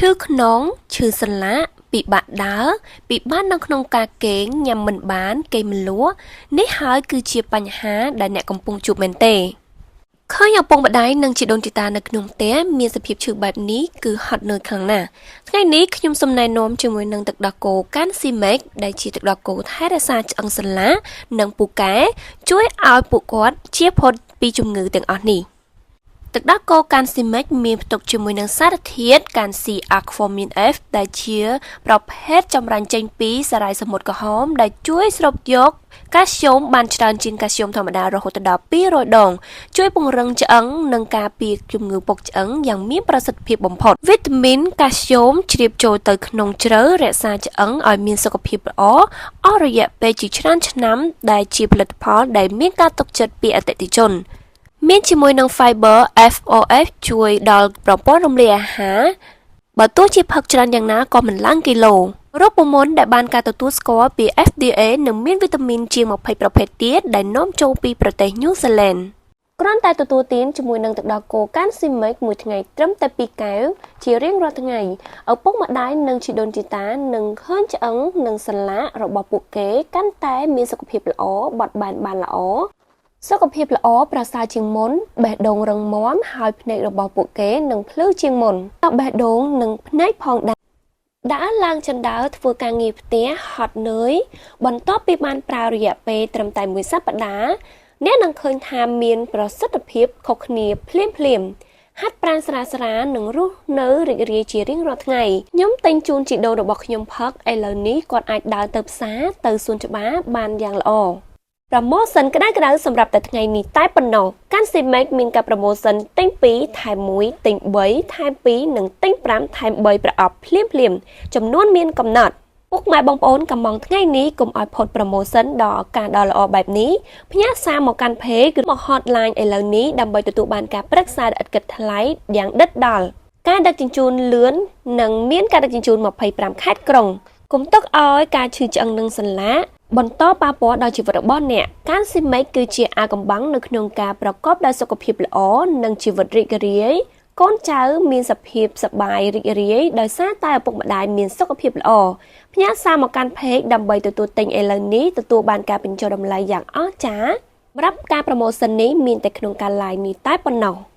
ឈឺខ្នងឈឺសន្លាក់ពិបាកដើរពិបាកនៅក្នុងការគេងញ៉ាំមិនបានគេងមិនលក់នេះហើយគឺជាបញ្ហាដែលអ្នកកំពុងជួបមែនទេឃើញឪពុកម្ដាយនិងជីដូនជីតានៅក្នុងផ្ទះមានសភាពឈឺបែបនេះគឺហត់នឿយខ្លាំងណាស់ថ្ងៃនេះខ្ញុំសូមណែនាំជាមួយនឹងទឹកដោះគោកាល់ស៊ីម៉ិចដែលជាទឹកដោះគោថែរក្សាឆ្អឹងសន្លាក់និងពូកែជួយឲ្យពួកគាត់ជៀសផុតពីជំងឺទាំងអស់នេះទឹកដោះគោកាល់ស៊ីម៉ិចមានផ្ទុកជាមួយនឹងសារធាតុកាល់ស៊ីអាខ្វាមីន F ដែលជាប្រភេទចម្រាញ់ចេញពីសារាយសមុទ្រក្រហមដែលជួយស្រូបយកកាល់ស្យូមបានច្រើនជាងកាល់ស្យូមធម្មតារហូតដល់200ដងជួយពង្រឹងឆ្អឹងនិងការពារជំងឺពុកឆ្អឹងយ៉ាងមានប្រសិទ្ធភាពបំផុតវីតាមីនកាល់ស្យូមជ្រាបចូលទៅក្នុងជ្រៅរក្សាឆ្អឹងឲ្យមានសុខភាពល្អអស់រយៈពេលជាច្រើនឆ្នាំដែលជាផលិតផលដែលមានការទុកចិត្តពីអតិថិជនមានជាមួយនឹង fiber FOF ជួយដល់ប្រព័ន្ធរំលាយអាហារបើទោះជាផឹកច្រើនយ៉ាងណាក៏មិនឡើងគីឡូរូបមន្តដែលបានការទទួលស្គាល់ពី FDA និងមានវីតាមីនជាង20ប្រភេទទៀតដែលនាំចូលពីប្រទេសញូហ្សេឡង់គ្រាន់តែទទួលទានជាមួយនឹងទឹកដោះគោកាល់ស៊ីម៉ិចមួយថ្ងៃត្រឹមតែ2កែវជារៀងរាល់ថ្ងៃឪពុកម្ដាយនិងជីដូនជីតានឹងឃើញឆ្អឹងនិងសន្លាក់របស់ពួកគេកាន់តែមានសុខភាពល្អបត់បែនបានល្អសុខភាពល្អប្រសើរជាងមុនបេះដូងរឹងមាំហើយភ្នែករបស់ពួកគេនឹងភ្លឺជាងមុនបេះដូងនិងភ្នែកផងដែរដើរឡើងជណ្ដើរធ្វើការងារផ្ទះហត់នឿយបន្ទាប់ពីបានប្រើរយៈពេលត្រឹមតែមួយសប្តាហ៍អ្នកនឹងឃើញថាមានប្រសិទ្ធភាពខុសគ្នាភ្លាមភ្លាមហាត់ប្រាណស្រាលស្រាលនិងរស់នៅរីករាយជារៀងរាល់ថ្ងៃខ្ញុំទិញជូនជីដូនរបស់ខ្ញុំផឹកឥឡូវនេះគាត់អាចដើរទៅផ្សារទៅសួនច្បារបានយ៉ាងល្អ promotion ក្តៅៗសម្រាប់តែថ្ងៃនេះតែប៉ុណ្ណោះកាល់ស៊ីម៉ិចមានការ promotion ទិញ2ថែម1ទិញ3ថែម2និងទិញ5ថែម3ប្រអប់ភ្លាមភ្លាមចំនួនមានកំណត់ពុកម៉ែបងប្អូនកំងថ្ងៃនេះកុំឲ្យផុត promotion ដល់ឱកាសដ៏ល្អបែបនេះផ្ញើសារមកកាន់ page ឬមក hotline ឥឡូវនេះដើម្បីទទួលបានការប្រឹក្សាឥតគិតថ្លៃយ៉ាងដិតដល់ការដឹកជញ្ជូនលឿននិងមានការដឹកជញ្ជូន25ខេត្តក្រុងកុំទុកឲ្យការឈឺឆ្អឹងនិងសន្លាក់បន្តប៉ះពាល់ដល់ជីវិតរបស់អ្នកកាល់ស៊ីម៉ិចគឺជាអាកំបាំងនៅក្នុងការប្រកបដោយសុខភាពល្អនិងជីវិតរីករាយកូនចៅមានសភាពសប្បាយរីករាយដោយសារតែឪពុកម្ដាយមានសុខភាពល្អផ្ញើសារមកកាន់ page ដើម្បីទទួលទិញឥឡូវនេះទទួលបានការបញ្ចុះតម្លៃយ៉ាងអស្ចារ្យសម្រាប់ការ promotion នេះមានតែក្នុងការ live នេះតែប៉ុណ្ណោះ។